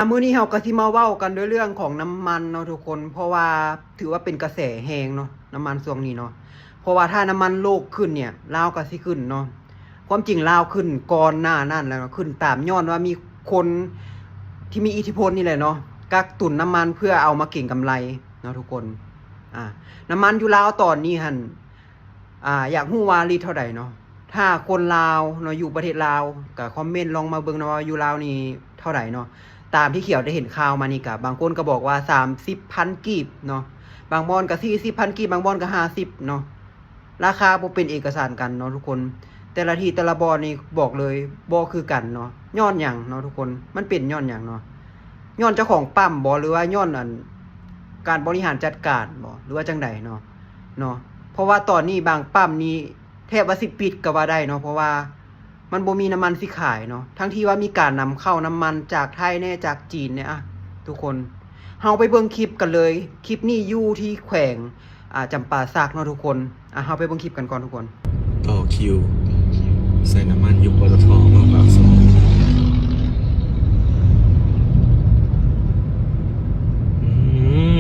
ອ່ະ ມື້ນີ້ເຮົາກໍຊິມາເວົ້າກັນໂດຍເລື່ອງຂອງນ້ຳມັນເນາະທຸກຄົນ ເພາະວ່າຖືວ່າເປັນກະແສແຮງເນາະ ນ້ຳມັນຊ່ວງນີ້ເນາະ ເພາະວ່າຖ້ານ້ຳມັນໂລກຂຶ້ນເນ່ຍ ລາວກໍຊິຂຶ້ນເນາະ. ຄວາມຈິງລາວຂຶ້ນກ່ອນໜ້ານັ້ນແລ້ວເນາະ ຂຶ້ນຕາມຍ້ອນວ່າມີຄົນທີ່ມີອິດທິພົນນີ້ແຫຼະເນາະ ກັກຕຸນນ້ຳມັນເພື່ອເອົາມາເກັງກຳໄລເນາະທຸກຄົນ. ອ່າ ນ້ຳມັນຢູ່ລາວຕອນນີ້ຫັ້ນ ອ່າ ຢາກຮູ້ວ່າລິດເທົ່າໃດເນາະ? ຖ້າຄົນລາວເນາະ ຢູ່ປະເທດລາວ ກໍຄອມເມັນລອງມາເບິ່ງເນາະວ່າຢູ່ລາວນີ້ເທົ່າໃດເນາະ? ຕາມທີ່ຂ້ອຍໄດ້ເຫັນຂ່າວມານີ້ ກໍບາງຄົນກໍບອກວ່າສາມສິບພັນກີບເນາະ ບາງບ່ອນກໍສີ່ສິບພັນກີບ ບາງບ່ອນກໍຫ້າສິບເນາະ. ລາຄາບໍ່ເປັນເອກະສານກັນເນາະທຸກຄົນ ແຕ່ລະທີ່ແຕ່ລະບ່ອນນີ້ບອກເລີຍບໍ່ຄືກັນເນາະ. ຍ້ອນຫຍັງເນາະທຸກຄົນ? ມັນເປັນຍ້ອນຫຍັງເນາະ? ຍ້ອນເຈົ້າຂອງປ້ຳບໍ ຫຼືວ່າຍ້ອນອັນ ການບໍລິຫານຈັດການບໍ ຫຼືວ່າຈັ່ງໃດເນາະ ເນາະ? ເພາະວ່າຕອນນີ້ບາງປ້ຳນີ້ແທບວ່າຊິປິດກໍວ່າໄດ້ເນາະ ເພາະວ່າມັນບໍ່ມີນ້ຳມັນຊິຂາຍເນາະ ທັງທີ່ວ່າມີການນຳເຂົ້ານ້ຳມັນຈາກໄທແດ່ ຈາກຈີນແດ່. ອ່ະ ທຸກຄົນ ເຮົາໄປເບິ່ງຄລິບກັນເລີຍ ຄລິບນີ້ຢູ່ທີ່ແຂວງ ອ່າ ຈຳປາສັກເນາະທຸກຄົນ. ອ່າ ເຮົາໄປເບິ່ງຄລິບກັນກ່ອນທຸກຄົນ. ຕໍ່ຄິວໃສ່ນ້ຳມັນຢູ່ ປຕທ ເມືອງປາກຊ່ອງ. ອື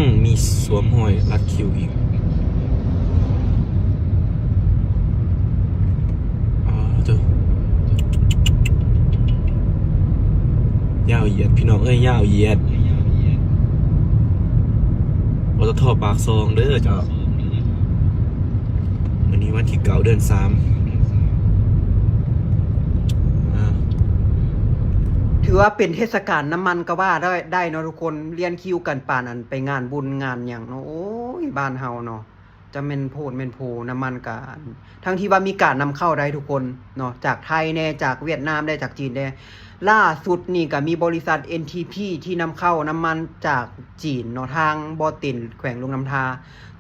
ມ ມີສວມຫ້ອຍລັດຄິວອີກ. ອ້າວ ໂທ້ ຍາວຢຽດ ພີ່ນ້ອງເອີຍ ຍາວຢຽດ. ປຕທ ປາກຊ່ອງເດີເຈົ້າ. ມື້ນີ້ວັນທີເກົ້າ ເດືອນສາມ ອ່າ ຖືວ່າເປັນເທດສະການນ້ຳມັນກໍວ່າໄດ້ ໄດ້ເນາະທຸກຄົນ. ລຽນຄິວກັນປານອັນໄປງານບຸນງານຫຍັງເນາະ. ໂອ້ຍ ບ້ານເຮົາເນາະ ຈະແມ່ນໂພດແມ່ນໂພ ນ້ຳມັນກະ ທັງທີ່ວ່າມີການນຳເຂົ້າໄດ້ທຸກຄົນເນາະ ຈາກໄທແດ່ ຈາກຫວຽດນາມແດ່ ຈາກຈີນແດ່. ລ່າສຸດນີ້ກະມີບໍລິສັດ ເອັນທີພີ ທີ່ນຳເຂົ້ານ້ຳມັນຈາກຈີນເນາະ ທາງບໍ່ເຕັນ ແຂວງຫຼວງນ້ຳທາ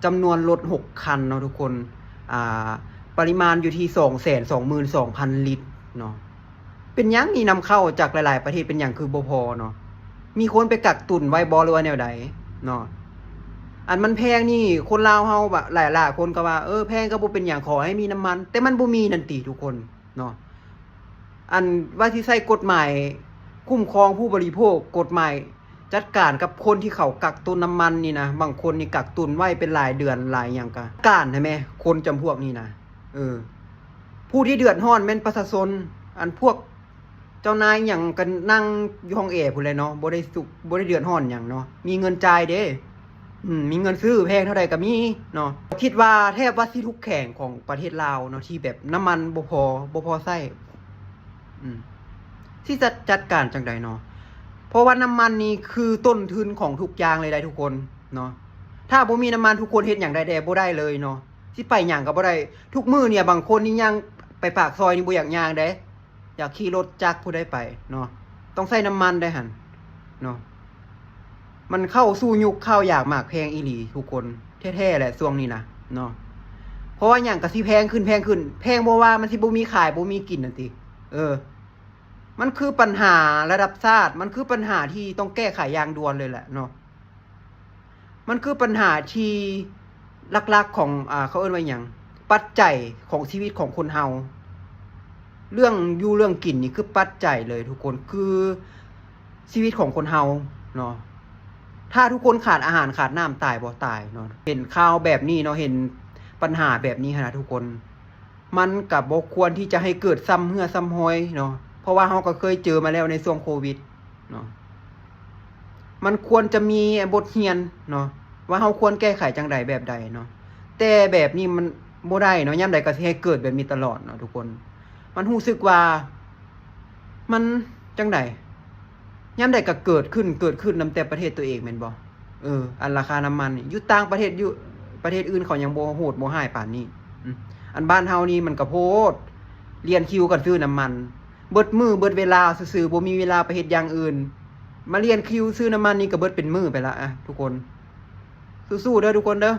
ຈຳນວນລົດຫົກຄັນເນາະທຸກຄົນ. ອ່າ ປະລິມານຢູ່ທີ່ສອງແສນສອງໝື່ນສອງພັນລິດເນາະ. ເປັນຫຍັງນີ້ນຳເຂົ້າຈາກຫຼາຍໆປະເທດ ເປັນຫຍັງຄືບໍ່ພໍເນາະ? ມີຄົນໄປກັກຕຸນໄວ້ບໍ່ ຫຼືວ່າແນວໃດເນາະ? ອັນມັນແພງນີ້ ຄົນລາວເຮົາ ຫຼາຍໆຄົນກໍວ່າ ເອີ ແພງກໍບໍ່ເປັນຫຍັງ ຂໍໃຫ້ມີນ້ຳມັນ ແຕ່ມັນບໍ່ມີນັ້ນຕິທຸກຄົນເນາະ. ອັນວ່າຊິໃຊ້ກົດໝາຍຄຸ້ມຄອງຜູ້ບໍລິໂພກ ກົດໝາຍ ຈັດການກັບຄົນທີ່ເຂົາກັກຕຸນນ້ຳມັນນີ້ນະ ບາງຄົນນີ້ກັກຕຸນໄວ້ເປັນຫຼາຍເດືອນຫຼາຍຫຍັງກະ ການໃຫ້ແມ່ ຄົນຈຳພວກນີ້ນະ. ເອີ ຜູ້ທີ່ເດືອດຮ້ອນແມ່ນປະຊາຊົນ ອັນພວກເຈົ້ານາຍຫຍັງກະນັ່ງຢູ່ຫ້ອງແອພຸ້ນແຫຼະເນາະ ບໍ່ໄດ້ສຸກ ບໍ່ໄດ້ເດືອດຮ້ອນຫຍັງເນາະ ມີເງິນຈ່າຍເດ້. ອືມ ມີເງິນຊື້ ແພງເທົ່າໃດກະມີເນາະ. ຄິດວ່າແທບວ່າຊິທຸກແຂວງຂອງປະເທດລາວເນາະ ທີ່ແບບນ້ຳມັນບໍ່ພໍ ບໍ່ພໍໃຊ້. ອືມ ຊິຈັດ ຈັດການຈັ່ງໃດເນາະ? ເພາະວ່ານ້ຳມັນນີ້ຄືຕົ້ນທຶນຂອງທຸກຢ່າງເລີຍໄດ໋ທຸກຄົນເນາະ. ຖ້າບໍ່ມີນ້ຳມັນ ທຸກຄົນເຮັດຫຍັງໃດແດ່ບໍ່ໄດ້ເລີຍເນາະ ຊິໄປຫຍັງກໍບໍ່ໄດ້. ທຸກມື້ນີ້ບາງຄົນນີ້ຍ່າງໄປປາກຊອຍນີ້ບໍ່ຢາກຍ່າງເດ້ ຢາກຂີ່ລົດຈັກຜູ້ໃດໄປເນາະ ຕ້ອງໃຊ້ນ້ຳມັນໄດ໋ຫັ້ນເນາະ. ມັນເຂົ້າສູ່ຍຸກຂ້າວຢາກໝາກແພງອີ່ຫຼີທຸກຄົນ ແທ້ໆແຫຼະຊ່ວງນີ້ນະເນາະ. ເພາະວ່າຫຍັງກໍຊິແພງຂຶ້ນ ແພງຂຶ້ນ ແພງບໍ່ວ່າ ມັນຊິບໍ່ມີຂາຍ ບໍ່ມີກິນນັ້ນຕິ. ເອີ ມັນຄືປັນຫາລະດັບຊາດ ມັນຄືປັນຫາທີ່ຕ້ອງແກ້ໄຂຢ່າງດ່ວນເລີຍແຫຼະເນາະ. ມັນຄືປັນຫາທີ່ຫຼັກໆຂອງ ອ່າ ເຂົາເອີ້ນວ່າຫຍັງ ປັດໄຈຂອງຊີວິດຂອງຄົນເຮົາ ເລື່ອງຢູ່ເລື່ອງກິນນີ້ຄືປັດໄຈເລີຍທຸກຄົນ ຄືຊີວິດຂອງຄົນເຮົາເນາະ. ຖ້າທຸກຄົນຂາດອາຫານຂາດນ້ຳຕາຍບໍ່? ຕາຍເນາະ. ເຫັນຂ່າວແບບນີ້ເນາະ ເຫັນປັນຫາແບບນີ້ຫັ້ນນະທຸກຄົນ ມັນກໍບໍ່ຄວນທີ່ຈະໃຫ້ເກີດຊ້ຳເຮື້ອຊ້ຳຮອຍເນາະ ເພາະວ່າເຮົາກໍເຄີຍເຈີມາແລ້ວໃນຊ່ວງໂຄວິດເນາະ. ມັນຄວນຈະມີບົດຮຽນເນາະ ວ່າເຮົາຄວນແກ້ໄຂຈັ່ງໃດແບບໃດເນາະ ແຕ່ແບບນີ້ມັນບໍ່ໄດ້ເນາະ ຍາມໃດກໍຊິໃຫ້ເກີດແບບນີ້ຕະຫຼອດເນາະທຸກຄົນ. ມັນຮູ້ສຶກວ່າມັນຈັ່ງໃດ ຍາມໃດກໍເກີດຂຶ້ນ ເກີດຂຶ້ນນຳແຕ່ປະເທດຕົວເອງແມ່ນບໍ່? ເອີ ອັນລາຄານ້ຳມັນນີ້ ຢູ່ຕ່າງປະເທດ ຢູ່ປະເທດອື່ນເຂົາຍັງບໍ່ໂຫດບໍ່ຮ້າຍປານນີ້. ອືມ ອັນບ້ານເຮົານີ້ມັນກະໂພດ ລຽນຄິວກັນຊື້ນ້ຳມັນ ເບິດມື້ເບິດເວລາຊື່ໆ ບໍ່ມີເວລາໄປເຮັດຢ່າງອື່ນ ມາລຽນຄິວຊື້ນ້ຳມັນນີ້ກະເບິດເປັນມື້ໄປລະ. ອ່ະ ທຸກຄົນ ສູ້ໆເດີທຸກຄົນເດີ.